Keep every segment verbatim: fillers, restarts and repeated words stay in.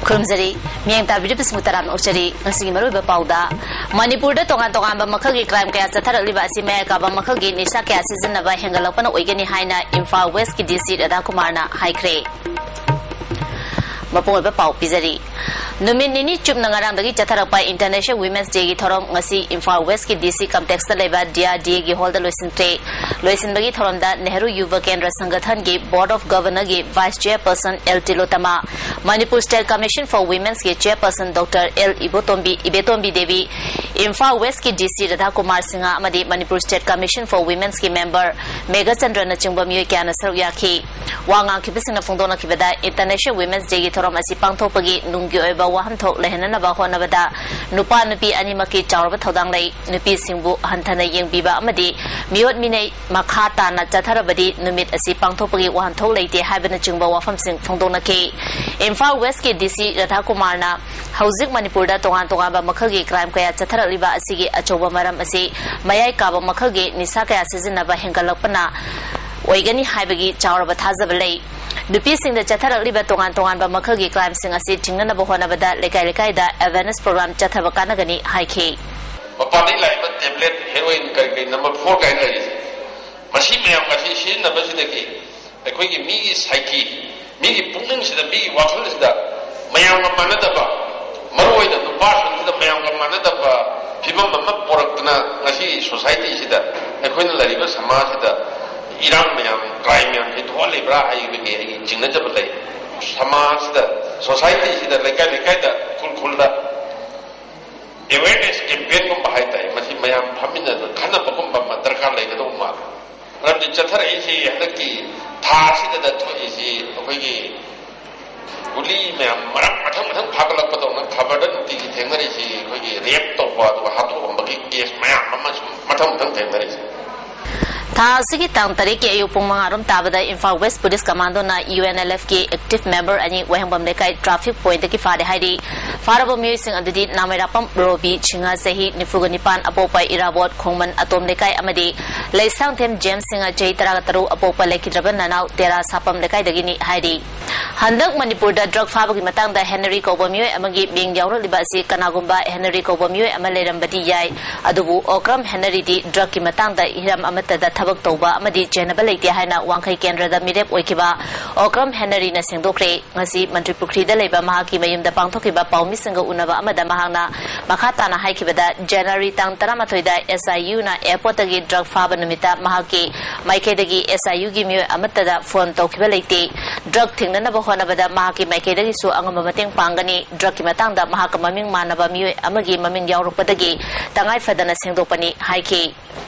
ꯈꯨꯔꯨꯝꯖꯔꯤ꯫ ꯃꯤꯠꯌꯦꯡ ꯇꯥꯕꯤꯔꯤꯕꯁꯤꯡꯕꯨ ꯇꯔꯥꯝꯅ ꯑꯣꯛꯆꯔꯤ꯫ ꯉꯁꯤꯒꯤ ꯃꯔꯨꯑꯣꯏꯕ ꯄꯥꯎꯗ, ꯃꯅꯤꯄꯨꯔꯗ ꯇꯣꯉꯥꯟ ꯇꯣꯉꯥꯟꯕ ꯃꯈꯜꯒꯤ ꯀ꯭ꯔꯥꯏꯝ ꯀꯌꯥ ꯆꯠꯊꯔꯛꯂꯤꯕ ꯑꯁꯤ ꯃꯌꯥꯏ ꯀꯥꯕ ꯃꯈꯜꯒꯤ ꯅꯤꯁꯥ ꯀꯌꯥ ꯁꯤꯖꯤꯟꯅꯕ ꯍꯦꯟꯒꯠꯂꯛꯄꯅ ꯑꯣꯏꯒꯅꯤ ꯍꯥꯏꯅ ꯏꯝꯐꯥꯜ ꯋꯦꯁꯀꯤ ꯗꯤ ꯁꯤ ꯔꯥꯙꯥꯀꯨꯃꯥꯔꯅ ꯍꯥꯏꯈ꯭ꯔꯦ꯫ ꯃꯄꯨꯡ ꯑꯣꯏꯕ ꯄꯥꯎ ꯄꯤꯖꯔꯤ꯫ ꯅꯨꯃꯤꯠ ꯅꯤꯅꯤ ꯆꯨꯞꯅ ꯉꯔꯥꯡꯗꯒꯤ ꯆꯠꯊꯔꯛꯄ ꯏꯟꯇꯔꯅꯦꯁꯅꯦꯜ ꯋꯤꯃꯦꯟꯁ ꯗꯦꯒꯤ ꯊꯧꯔꯝ ꯉꯁꯤ ꯏꯝꯐꯥꯜ ꯋꯦꯁꯀꯤ ꯗꯤ ꯁꯤ ꯀꯝꯄ꯭ꯂꯦꯛꯁꯇ ꯂꯩꯕ ꯗꯤ ꯑꯥꯔ ꯗꯤ ꯑꯦꯒꯤ ꯍꯣꯜꯗ ꯂꯣꯏꯁꯤꯟꯈ꯭ꯔꯦ꯫ ꯂꯣꯏꯁꯤꯟꯕꯒꯤ ꯊꯧꯔꯝꯗ ꯅꯦꯍꯔꯨ ꯌꯨꯕ ꯀꯦꯟꯗ꯭ꯔ ꯁꯪꯒꯊꯟꯒꯤ ꯕꯣꯔꯗ ꯑꯣꯐ ꯒꯕꯔꯅꯔꯒꯤ vice chairperson L Tilottama, Manipur state commission for ꯋꯤꯃꯦꯟꯁꯀꯤ chairperson doctor L Ibotombi, Ibetombi Devi, Imphal ꯋꯦꯁꯀꯤ ꯗꯤ ꯁꯤ ꯔꯥꯙꯥꯀꯨꯃꯥꯔ ꯁꯤꯡꯍ ꯑꯃꯗꯤ ꯃꯅꯤꯄꯨꯔ ꯁ꯭ꯇꯦꯠ ꯀꯃꯤꯁꯟ ꯐꯣꯔ ꯋꯤꯃꯦꯟꯁꯀꯤ ꯃꯦꯝꯕꯔ ꯃꯦꯘꯆꯟꯗ꯭ꯔꯅꯆꯤꯡꯕ ꯃꯤꯑꯣꯏ ꯀꯌꯥꯅ ꯁꯔꯨꯛ ꯌꯥꯈꯤ꯫ ꯋꯥ ꯉꯥꯡꯈꯤꯕꯁꯤꯡꯅ ꯐꯣꯡꯗꯣꯛꯅꯈꯤꯕꯗ, ꯏꯟꯇꯔꯅꯦꯁꯅꯦꯜ ꯋꯤꯃꯦꯟꯁ ꯗꯦꯒꯤ ꯊꯧꯔꯝ ꯑꯁꯤ ꯄꯥꯡꯊꯣꯛꯄꯒꯤ ꯅꯨꯡꯒꯤ ꯑꯣꯏꯕ ꯋꯥꯍꯟꯊꯣꯛ ꯂꯩꯍꯟꯅꯅꯕ ꯍꯣꯠꯅꯕꯗ ꯅꯨꯄꯥ ꯅꯨꯄꯤ ꯑꯅꯤꯃꯛꯀꯤ ꯆꯥꯎꯔꯕ ꯊꯧꯗꯥꯡ ꯂꯩ꯫ ꯅꯨꯄꯤꯁꯤꯡꯕꯨ ꯍꯟꯊꯅ ꯌꯦꯡꯕꯤꯕ ꯑꯃꯗꯤ ꯃꯤꯑꯣꯠ ꯃꯤꯅꯩ ꯃꯈꯥ ꯇꯥꯅ ꯆꯠꯊꯔꯕꯗꯤ ꯅꯨꯃꯤꯠ ꯑꯁꯤ ꯄꯥꯡꯊꯣꯛꯄꯒꯤ ꯋꯥꯍꯟꯊꯣꯛ ꯂꯩꯇꯦ ꯍꯥꯏꯕꯅꯆꯤꯡꯕ ꯋꯥꯐꯝꯁꯤꯡ ꯐꯣꯡꯗꯣꯛꯅꯈꯤ꯫ ꯏꯝꯐꯥꯜ ꯋꯦꯁꯀꯤ ꯗꯤ ꯁꯤ ꯔꯥꯙꯥꯀꯨꯃꯥꯔꯅ ꯍꯧꯖꯤꯛ ꯃꯅꯤꯄꯨꯔꯗ ꯇꯣꯉꯥꯟ ꯇꯣꯉꯥꯟꯕ ꯃꯈꯜꯒꯤ ꯀ꯭ꯔꯥꯏꯝ ꯀꯌꯥ ꯆꯠꯊꯔꯛꯂꯤꯕ ꯑꯁꯤꯒꯤ ꯑꯆꯧꯕ ꯃꯔꯝ ꯑꯁꯤ ꯃꯌꯥꯏ ꯀꯥꯕ ꯃꯈꯜꯒꯤ ꯅꯤꯁꯥ ꯀꯌꯥ ꯁꯤꯖꯤꯟꯅꯕ ꯍꯦꯟꯒꯠꯂꯛꯄꯅ ꯑꯣꯏꯒꯅꯤ ꯍꯥꯏꯕꯒꯤ ꯆꯥꯎꯔꯕ ꯊꯥꯖꯕ ꯂꯩ꯫ ꯅꯨꯄꯤꯁꯤꯡꯗ ꯆꯠꯊꯔꯛꯂꯤꯕ ꯇꯣꯉꯥꯟ ꯇꯣꯉꯥꯟꯕ ꯃꯈꯜꯒꯤ ꯀ꯭ꯔꯥꯏꯝꯁꯤꯡ ꯑꯁꯤ ꯊꯤꯡꯅꯅꯕ ꯍꯣꯠꯅꯕꯗ ꯂꯩꯀꯥꯏ ꯂꯩꯀꯥꯏꯗ ꯑꯦꯋꯦꯔꯅꯦꯁ ꯄ꯭ꯔꯣꯒ꯭ꯔꯥꯝ ꯆꯠꯊꯕ ꯀꯥꯟꯅꯒꯅꯤ ꯍꯥꯏꯈꯤ꯫ ꯃꯄꯥꯟꯗꯒꯤ ꯂꯥꯛꯏꯕ ꯇꯦꯕ꯭ꯂꯦꯠ, ꯍꯦꯔꯣꯏꯟ, ꯀꯔꯤ ꯀꯔꯤ ꯅꯝꯕꯔ ꯐꯣꯔ ꯀꯥꯏꯅ ꯂꯩꯔꯤꯁꯦ, ꯃꯁꯤ ꯃꯌꯥꯝ ꯑꯁꯤ ꯁꯤꯖꯤꯟꯅꯕꯁꯤꯗꯒꯤ ꯑꯩꯈꯣꯏꯒꯤ ꯃꯤꯒꯤ ꯁꯥꯏꯀꯤ, ꯃꯤꯒꯤ ꯄꯨꯛꯅꯤꯡꯁꯤꯗ, ꯃꯤꯒꯤ ꯋꯥꯈꯜꯁꯤꯗ ꯃꯌꯥꯝꯒ ꯃꯥꯟꯅꯗꯕ, ꯃꯔꯨꯑꯣꯏꯅ ꯅꯨꯄꯥꯁꯤꯡꯁꯤꯗ ꯃꯌꯥꯝꯒ ꯃꯥꯟꯅꯗꯕ ꯐꯤꯕꯝ ꯑꯃ ꯄꯣꯔꯛꯇꯨꯅ ꯉꯁꯤ ꯁꯣꯁꯥꯏꯇꯤꯁꯤꯗ, ꯑꯩꯈꯣꯏꯅ ꯂꯩꯔꯤꯕ ꯁꯃꯥꯖꯁꯤꯗ ꯏꯔꯥꯡ ꯃꯌꯥꯝ, ꯀ꯭ꯔꯥꯏꯝ ꯃꯌꯥꯝꯁꯤ ꯊꯣꯛꯍꯜꯂꯤꯕ꯭ꯔꯥ ꯍꯥꯏꯕꯒꯤ ꯑꯩꯒꯤ ꯆꯤꯡꯅꯖꯕ ꯂꯩ꯫ ꯁꯃꯥꯖꯁꯤꯗ, ꯁꯣꯁꯥꯏꯇꯤꯁꯤꯗ, ꯂꯩꯀꯥꯏ ꯂꯩꯀꯥꯏꯗ, ꯈꯨꯜ ꯈꯨꯜꯗ ꯑꯦꯋꯦꯔꯅꯦꯁ ꯀꯦꯝꯄꯦꯟꯒꯨꯝꯕ ꯍꯥꯏꯇꯥꯔꯦ, ꯃꯁꯤ ꯃꯌꯥꯝ ꯐꯝꯃꯤꯟꯅꯗꯅ ꯈꯟꯅꯕꯒꯨꯝꯕ ꯑꯃ ꯗꯔꯀꯥꯔ ꯂꯩꯒꯗꯧꯕ ꯃꯥꯜꯂꯦ꯫ ꯃꯔꯝꯗꯤ ꯆꯠꯊꯔꯛꯏꯁꯤ ꯍꯟꯗꯛꯀꯤ ꯊꯥ ꯑꯁꯤꯗꯗ ꯊꯣꯛꯏꯁꯤ ꯑꯩꯈꯣꯏꯒꯤ ꯒꯨꯂꯤ ꯃꯌꯥꯝ ꯃꯔꯝ ꯃꯊꯪ ꯃꯊꯪ ꯐꯥꯒꯠꯂꯛꯄꯗꯧꯅ ꯈꯕꯔꯗ ꯅꯨꯡꯇꯤꯒꯤ ꯊꯦꯡꯅꯔꯤꯁꯤ, ꯑꯩꯈꯣꯏꯒꯤ ꯔꯦꯞ ꯇꯧꯕ ꯑꯗꯨꯒ ꯍꯥꯠꯇꯣꯛꯑꯝꯕꯒꯤ ꯀꯦꯁ ꯃꯌꯥꯝ ꯑꯃꯁꯨ ꯃꯊꯪ ꯃꯊꯪ ꯊꯦꯡꯅꯔꯤꯁꯤ꯫ ꯊꯥ ꯑꯁꯤꯒꯤ ꯇꯥꯡ ꯇꯔꯦꯠꯀꯤ ꯑꯌꯨꯛ ꯄꯨꯡ ꯃꯉꯥ ꯔꯣꯝ ꯇꯥꯕꯗ ꯏꯝꯐꯥꯜ ꯋꯦꯁ ꯄꯨꯂꯤꯁ ꯀꯃꯥꯟꯗꯣꯅ ꯌꯨ ꯑꯦꯟ ꯑꯦꯜ ꯑꯦꯐꯀꯤ ꯑꯦꯛꯇꯤꯚ ꯃꯦꯝꯕꯔ ꯑꯅꯤ ꯋꯥꯍꯦꯡꯕꯝ ꯂꯩꯀꯥꯏ ꯇ꯭ꯔꯥꯐꯤꯛ ꯄꯣꯏꯟꯠꯇꯒꯤ ꯐꯥꯔꯦ ꯍꯥꯏꯔꯤ꯫ ꯐꯥꯔꯕ ꯃꯤꯑꯣꯏꯁꯤꯡ ꯑꯗꯨꯗꯤ ꯅꯥꯃꯩꯔꯥꯛꯄꯝ ꯔꯣꯕꯤ, ꯁꯤꯡꯍ, ꯆꯍꯤ ꯅꯤꯐꯨꯒ ꯅꯤꯄꯥꯟ, ꯑꯄꯣꯛꯄ ꯏꯔꯥꯕꯣꯠ ꯈꯣꯡꯃꯟ ꯑꯇꯣꯝ ꯂꯩꯀꯥꯏ ꯑꯃꯗꯤ ꯂꯩꯁꯥꯡꯊꯦꯝ ꯖꯦꯝꯁ ꯁꯤꯡꯍ, ꯆꯍꯤ ꯇꯔꯥꯒ ꯇꯔꯨꯛ, ꯑꯄꯣꯛꯄ ꯂꯩꯈꯤꯗ꯭ꯔꯕ ꯅꯅꯥꯎ ꯇꯦꯔꯥ ꯁꯥꯄꯝ ꯂꯩꯀꯥꯏꯗꯒꯤꯅꯤ ꯍꯥꯏꯔꯤ꯫ ꯍꯟꯗꯛ ꯃꯅꯤꯄꯨꯔꯗ ꯗ꯭ꯔꯒ ꯐꯥꯕꯒꯤ ꯃꯇꯥꯡꯗ ꯍꯦꯅꯔꯤ ꯀꯧꯕ ꯃꯤꯑꯣꯏ ꯑꯃꯒꯤ ꯃꯤꯡ ꯌꯥꯎꯔꯛꯂꯤꯕ ꯑꯁꯤ ꯀꯅꯥꯒꯨꯝꯕ ꯍꯦꯅꯔꯤ ꯀꯧꯕ ꯃꯤꯑꯣꯏ ꯑꯃ ꯂꯩꯔꯝꯕꯗꯤ ꯌꯥꯏ, ꯑꯗꯨꯕꯨ ꯑꯣꯀ꯭ꯔꯝ ꯍꯦꯅꯔꯤꯗꯤ ꯗ꯭ꯔꯒꯀꯤ ꯃꯇꯥꯡꯗ ꯍꯤꯔꯝ ꯑꯃꯠꯇꯗ ꯊꯕꯛ ꯇꯧꯕ ꯑꯃꯗꯤ ꯆꯦꯟꯅꯕ ꯂꯩꯇꯦ ꯍꯥꯏꯅ ꯋꯥꯡꯈꯩ ꯀꯦꯟꯗ꯭ꯔꯗ ꯃꯤꯔꯦꯞ ꯑꯣꯏꯈꯤꯕ ꯑꯣꯀ꯭ꯔꯝ ꯍꯦꯅꯔꯤꯅ ꯁꯦꯡꯗꯣꯛꯈ꯭ꯔꯦ꯫ ꯉꯁꯤ ꯃꯟꯇ꯭ꯔꯤ ꯄꯨꯈ꯭ꯔꯤꯗ ꯂꯩꯕ ꯃꯍꯥꯛꯀꯤ ꯃꯌꯨꯝꯗ ꯄꯥꯡꯊꯣꯛꯈꯤꯕ ꯄꯥꯎꯃꯤꯁꯤꯡꯒ ꯎꯅꯕ ꯑꯃꯗ ꯃꯍꯥꯛꯅ ꯃꯈꯥ ꯇꯥꯅ ꯍꯥꯏꯈꯤꯕꯗ, ꯖꯅꯋꯥꯔꯤ ꯇꯥꯡ ꯇꯔꯥꯃꯥꯊꯣꯏꯗ ꯑꯦꯁ ꯑꯥꯏ ꯌꯨꯅ ꯑꯦꯌꯔꯄꯣꯔꯠꯇꯒꯤ ꯗ꯭ꯔꯒ ꯐꯥꯕ ꯅꯨꯃꯤꯠꯇ ꯃꯍꯥꯛꯀꯤ ꯃꯥꯏꯀꯩꯗꯒꯤ ꯑꯦꯁ ꯑꯥꯏ ꯌꯨꯒꯤ ꯃꯤꯑꯣꯏ ꯑꯃꯠꯇꯗ ꯐꯣꯟ ꯇꯧꯈꯤꯕ ꯂꯩꯇꯦ꯫ ꯗ꯭ꯔꯒ ꯊꯤꯡꯅꯅꯕ ꯍꯣꯠꯅꯕꯗ ꯃꯍꯥꯛꯀꯤ ꯃꯥꯏꯀꯩꯗꯒꯤꯁꯨ ꯑꯉꯝꯕ ꯃꯇꯦꯡ ꯄꯥꯡꯒꯅꯤ꯫ ꯗ꯭ꯔꯒꯀꯤ ꯃꯇꯥꯡꯗ ꯃꯍꯥꯛꯀ ꯃꯃꯤꯡ ꯃꯥꯟꯅꯕ ꯃꯤꯑꯣꯏ ꯑꯃꯒꯤ ꯃꯃꯤꯡ ꯌꯥꯎꯔꯛꯄꯗꯒꯤ ꯇꯉꯥꯏ ꯐꯗꯅ ꯁꯦꯡꯗꯣꯛꯄꯅꯤ ꯍꯥꯏꯈꯤ꯫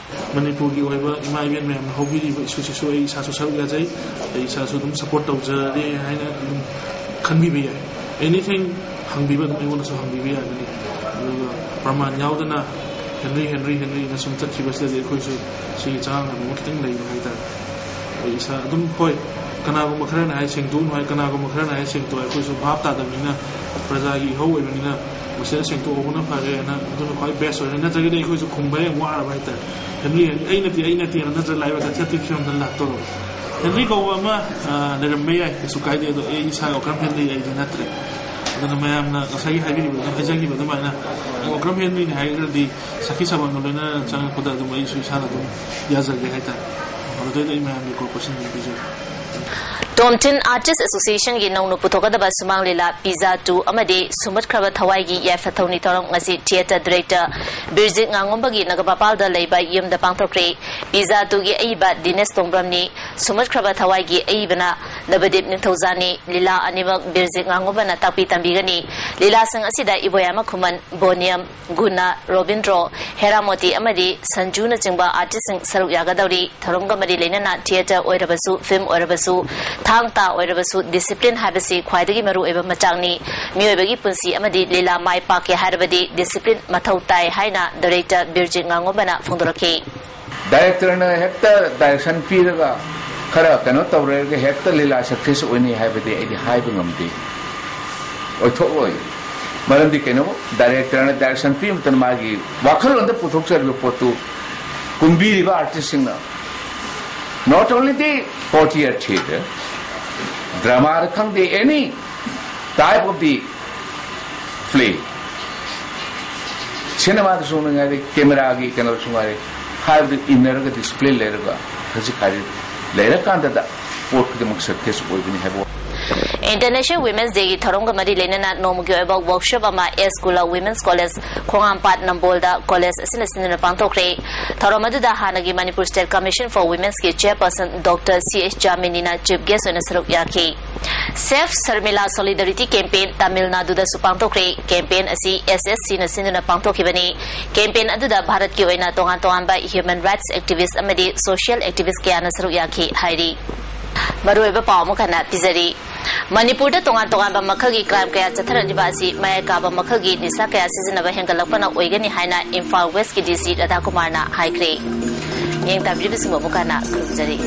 ꯃꯅꯤꯄꯨꯔꯒꯤ ꯑꯣꯏꯕ ꯏꯃꯥ ꯏꯕꯦꯟ ꯃꯌꯥꯝꯅ ꯍꯧꯕꯤꯔꯤꯕ ꯏꯁꯨꯁꯤꯁꯨ ꯑꯩ ꯏꯁꯥꯁꯨ ꯁꯔꯨꯛ ꯌꯥꯖꯩ꯫ ꯑꯩ ꯏꯁꯥꯁꯨ ꯑꯗꯨꯝ ꯁꯞꯄꯣꯔꯠ ꯇꯧꯖꯔꯦ ꯍꯥꯏꯅ ꯑꯗꯨꯝ ꯈꯟꯕꯤꯕ ꯌꯥꯏ꯫ ꯑꯦꯅꯤꯊꯤꯡ ꯍꯪꯕꯤꯕ ꯑꯗꯨꯝ ꯑꯩꯉꯣꯟꯗꯁꯨ ꯍꯪꯕꯤꯕ ꯌꯥꯒꯅꯤ꯫ ꯑꯗꯨꯒ ꯄ꯭ꯔꯃꯥꯟ ꯌꯥꯎꯗꯅ ꯍꯦꯅꯔꯤ, ꯍꯦꯅꯔꯤ, ꯍꯦꯅꯔꯤꯅ ꯁꯨꯝ ꯆꯠꯈꯤꯕꯁꯤꯗꯗꯤ ꯑꯩꯈꯣꯏꯁꯨ ꯁꯤꯒꯤ ꯆꯔꯥꯡꯅꯕ ꯑꯃ ꯈꯤꯇꯪ ꯂꯩꯕ ꯍꯥꯏꯇꯥꯔꯦ꯫ ꯑꯩ ꯏꯁꯥ ꯑꯗꯨꯝ, ꯍꯣꯏ, ꯀꯅꯥꯒꯨꯝꯕ ꯈꯔꯅ ꯍꯥꯏ ꯁꯦꯡꯗꯣꯛꯎꯅꯨ ꯍꯥꯏ, ꯀꯅꯥꯒꯨꯝꯕ ꯈꯔꯅ ꯍꯥꯏ ꯁꯦꯡꯗꯣꯛꯑꯦ꯫ ꯑꯩꯈꯣꯏꯁꯨ ꯚꯥꯞ ꯇꯥꯗꯕꯅꯤꯅ, ꯄ꯭ꯔꯖꯥꯒꯤ ꯏꯍꯧ ꯑꯣꯏꯕꯅꯤꯅ ꯃꯁꯤꯗ ꯁꯦꯡꯗꯣꯛꯍꯧꯕꯅ ꯐꯔꯦꯅ, ꯑꯗꯨꯅ ꯈ꯭ꯋꯥꯏ ꯕꯦꯁ ꯑꯣꯏꯔꯦ꯫ ꯅꯠꯇ꯭ꯔꯒꯗꯤ ꯑꯩꯈꯣꯏꯁꯨ ꯈꯨꯝꯕ ꯌꯥꯝ ꯋꯥꯔꯕ ꯍꯥꯏꯇꯥꯔꯦ꯫ ꯍꯦꯅꯔꯤ, ꯍꯦꯅꯔꯤ, ꯑꯩ ꯅꯠꯇꯦ, ꯑꯩ ꯅꯠꯇꯦꯅ ꯅꯠꯇ꯭ꯔ ꯂꯥꯏꯕꯛ ꯊꯦꯠꯄꯒꯤ ꯐꯤꯕꯝꯗ ꯂꯥꯛꯇꯧꯔꯕ꯫ ꯍꯦꯅꯔꯤ ꯀꯧꯕ ꯑꯃ, ꯑ, ꯂꯩꯔꯝꯕ ꯌꯥꯏ, ꯀꯩꯁꯨ ꯀꯥꯏꯗꯦ꯫ ꯑꯗꯣ ꯑꯩ ꯏꯁꯥ ꯑꯣꯀ꯭ꯔꯝ ꯍꯦꯅꯔꯤ ꯑꯩꯗꯤ ꯅꯠꯇ꯭ꯔꯦ꯫ ꯑꯗꯨꯅ ꯃꯌꯥꯝꯅ ꯉꯁꯥꯏꯒꯤ ꯍꯥꯏꯕꯤꯔꯤꯕ ꯑꯗꯨꯝ, ꯍꯥꯏꯖꯈꯤꯕ ꯑꯗꯨꯃꯥꯏꯅ ꯑꯣꯀ꯭ꯔꯝ ꯍꯦꯅꯔꯤꯅꯤ ꯍꯥꯏꯔꯒꯗꯤ ꯁꯈꯤ ꯁꯕꯥꯟꯒ ꯂꯣꯏꯅꯅ ꯆꯪꯉꯛꯄꯗ ꯑꯗꯨꯝ ꯑꯩꯁꯨ ꯏꯁꯥꯅ ꯑꯗꯨꯝ ꯌꯥꯖꯒꯦ ꯍꯥꯏꯇꯥꯔꯦ꯫ ꯃꯗꯨꯗꯩꯗ ꯑꯩ ꯃꯌꯥꯝꯒꯤ ꯀꯣꯔꯄꯣꯔꯦꯁꯟ ꯑꯗꯨꯝ ꯄꯤꯖꯒꯦ꯫ ꯇꯣꯝꯊꯤꯟ ꯑꯥꯔꯇꯤꯁ ꯑꯦꯁꯣꯁꯤꯌꯦꯁꯟꯒꯤ ꯅꯧꯅ ꯄꯨꯊꯣꯛꯀꯗꯕ ꯁꯨꯃꯥꯡ ꯂꯤꯂꯥ ꯄꯤꯖꯥ ꯇꯨ ꯑꯃꯗꯤ ꯁꯨꯝꯍꯠꯈ꯭ꯔꯕ ꯊꯋꯥꯏꯒꯤ ꯌꯥꯏꯐ ꯊꯧꯅꯤ ꯊꯧꯔꯝ ꯉꯁꯤ ꯊꯤꯌꯦꯇꯔ ꯗꯤꯔꯦꯛꯇꯔ ꯕꯤꯔꯖꯤꯠ ꯉꯥꯉꯣꯝꯕꯒꯤ ꯅꯒꯥꯃꯄꯥꯜꯗ ꯂꯩꯕ ꯌꯨꯝꯗ ꯄꯥꯡꯊꯣꯛꯈ꯭ꯔꯦ꯫ ꯄꯤꯖꯥ ꯇꯨꯒꯤ ꯑꯏꯕ ꯗꯤꯅꯦꯁ ꯇꯣꯡꯕ꯭ꯔꯝꯅꯤ꯫ ꯁꯨꯝꯍꯠꯈ꯭ꯔꯕ ꯊꯋꯥꯏꯒꯤ ꯑꯏꯕꯅ ꯅꯕꯗꯤꯞ ꯅꯤꯡꯊꯧꯖꯥꯅꯤ꯫ ꯂꯤꯂꯥ ꯑꯅꯤꯃꯛ ꯕꯤꯔꯖꯤꯠ ꯉꯥꯉꯣꯝꯕꯅ ꯇꯥꯛꯄꯤ ꯇꯝꯕꯤꯒꯅꯤ꯫ ꯂꯤꯂꯥꯁꯤꯡ ꯑꯁꯤꯗ ꯏꯕꯣꯌꯥꯏꯃ ꯈꯨꯃꯟ, ꯕꯣꯅꯤꯌꯝ, ꯒꯨꯅ, ꯔꯣꯕꯤꯟꯗ꯭ꯔꯣ, ꯍꯦꯔꯥꯃꯣꯇꯤ ꯑꯃꯗꯤ ꯁꯟꯖꯨꯅꯆꯤꯡꯕ ꯑꯥꯔꯇꯤꯁꯁꯤꯡ ꯁꯔꯨꯛ ꯌꯥꯒꯗꯧꯔꯤ꯫ ꯊꯧꯔꯝꯒ ꯃꯔꯤ ꯂꯩꯅꯅ ꯊꯤꯌꯦꯇꯔ ꯑꯣꯏꯔꯕꯁꯨ, ꯐꯤꯜꯝ ꯑꯣꯏꯔꯕꯁꯨ, ꯊꯥꯡ ꯇꯥ ꯑꯣꯏꯔꯕꯁꯨ, ꯗꯤꯁꯤꯄ꯭ꯂꯤꯟ ꯍꯥꯏꯕꯁꯤ ꯈ꯭ꯋꯥꯏꯗꯒꯤ ꯃꯔꯨꯑꯣꯏꯕ ꯃꯆꯥꯛꯅꯤ꯫ ꯃꯤꯑꯣꯏꯕꯒꯤ ꯄꯨꯟꯁꯤ ꯑꯃꯗꯤ ꯂꯤꯂꯥ ꯃꯥꯏ ꯄꯥꯛꯀꯦ ꯍꯥꯏꯔꯕꯗꯤ ꯗꯤꯁꯤꯄ꯭ꯂꯤꯟ ꯃꯊꯧ ꯇꯥꯏ ꯍꯥꯏꯅ ꯗꯥꯏꯔꯦꯛꯇꯔ ꯕꯤꯔꯖꯤꯠ ꯉꯥꯉꯣꯝꯕꯅ ꯐꯣꯡꯗꯣꯔꯛꯈꯤ꯫ ꯗꯥꯏꯔꯦꯛꯇꯔꯅ ꯍꯦꯛꯇ ꯗꯥꯏꯔꯦꯛꯁꯟ ꯄꯤꯔꯒ ꯈꯔ ꯀꯩꯅꯣ ꯇꯧꯔꯒ ꯍꯦꯛꯇ ꯂꯤꯂꯥ ꯁꯛꯁꯦꯁ ꯑꯣꯏꯅꯤ ꯍꯥꯏꯕꯗꯤ ꯑꯩꯗꯤ ꯍꯥꯏꯕ ꯉꯝꯗꯦ, ꯑꯣꯏꯊꯣꯛꯂꯣꯏ꯫ ꯃꯔꯝꯗꯤ ꯀꯩꯅꯣ, ꯗꯥꯏꯔꯦꯛꯇꯔꯅ ꯗꯥꯏꯔꯦꯛꯁꯟ ꯄꯤꯕ ꯃꯇꯝꯗ ꯃꯥꯒꯤ ꯋꯥꯈꯜꯂꯣꯟꯗ ꯄꯨꯊꯣꯛꯆꯔꯤꯕ ꯄꯣꯠꯇꯨ ꯀꯨꯝꯕꯤꯔꯤꯕ ꯑꯥꯔꯇꯤꯁꯁꯤꯡꯅ, not only the courtyard theatre, Drama ꯗ ꯈꯪꯗꯦ, any type of the play, cinema ꯗꯁꯨ ꯉꯥꯏꯔꯦ, camera ꯒꯤ ꯀꯩꯅꯣꯗꯁꯨ ꯉꯥꯏꯔꯦ, ꯍꯥꯏꯕꯗꯨ ꯏꯟꯅꯔꯒ discipline ꯂꯩꯔꯒ ꯈꯖꯤꯛ ꯈꯖꯤꯛ ꯂꯩꯔꯀꯥꯟꯗꯗ ꯄꯣꯠ ꯈꯨꯗꯤꯡꯃꯛ success ꯑꯣꯏꯕꯅꯤ ꯍꯥꯏꯕ ꯋꯥ꯫ International Women's Day ꯒꯤ ꯊꯧꯔꯝꯒ ꯃꯔꯤ ꯂꯩꯅꯅ ꯅꯣꯡꯃꯒꯤ ꯑꯣꯏꯕ workshop ꯑꯃ ꯑꯦꯁ ꯒꯨꯂꯥ Women's College, ꯈꯣꯡꯉꯥꯝꯄꯥꯠ ꯅꯝꯕꯣꯜꯗ college ꯑꯁꯤꯅ ꯁꯤꯟꯗꯨꯅ ꯄꯥꯡꯊꯣꯛꯈ꯭ꯔꯦ꯫ ꯊꯧꯔꯝ ꯑꯗꯨꯗ ꯍꯥꯟꯅꯒꯤ Manipur State Commission for Women's ꯀꯤ chairperson Doctor C S ꯖꯥꯃꯤꯅꯤꯅ chief guest ꯑꯣꯏꯅ ꯁꯔꯨꯛ ꯌꯥꯈꯤ꯫ Save Sharmila Solidarity Campaign Tamil ꯅꯥꯗꯨꯗꯁꯨ ꯄꯥꯡꯊꯣꯛꯈ꯭ꯔꯦ꯫ Campaign ꯑꯁꯤ ꯑꯦꯁ ꯑꯦꯁ ꯁꯤꯅ ꯁꯤꯟꯗꯨꯅ ꯄꯥꯡꯊꯣꯛꯈꯤꯕꯅꯤ꯫ Campaign ꯑꯗꯨꯗ ꯚꯥꯔꯠꯀꯤ ꯑꯣꯏꯅ ꯇꯣꯉꯥꯟ ꯇꯣꯉꯥꯟꯕ human rights activist ꯑꯃꯗꯤ social activist ꯀꯌꯥꯅ ꯁꯔꯨꯛ ꯌꯥꯈꯤ ꯍꯥꯏꯔꯤ꯫ ꯃꯔꯨꯑꯣꯏꯕ ꯄꯥꯎ ꯑꯃꯨꯛ ꯍꯟꯅ ꯄꯤꯖꯔꯤ꯫ ꯃꯅꯤꯄꯨꯔꯗ ꯇꯣꯉꯥꯟ ꯇꯣꯉꯥꯟꯕ ꯃꯈꯜꯒꯤ crime ꯀꯌꯥ ꯆꯠꯊꯔꯛꯂꯤꯕ ꯑꯁꯤ ꯃꯌꯥꯏ ꯀꯥꯕ ꯃꯈꯜꯒꯤ ꯅꯤꯁꯥ ꯀꯌꯥ ꯁꯤꯖꯤꯟꯅꯕ ꯍꯦꯟꯒꯠꯂꯛꯄꯅ ꯑꯣꯏꯒꯅꯤ ꯍꯥꯏꯅ ꯏꯝꯐꯥꯜ West ꯀꯤ ꯗꯤ ꯁꯤ ꯔꯥꯙꯥꯀꯨꯃꯥꯔꯅ ꯍꯥꯏꯈ꯭ꯔꯦ꯫ ꯌꯦꯡ ꯇꯥꯕꯤꯔꯤꯕꯁꯤꯡꯕꯨ ꯑꯃꯨꯛ ꯍꯟꯅ ꯈꯨꯔꯨꯝꯖꯔꯤ꯫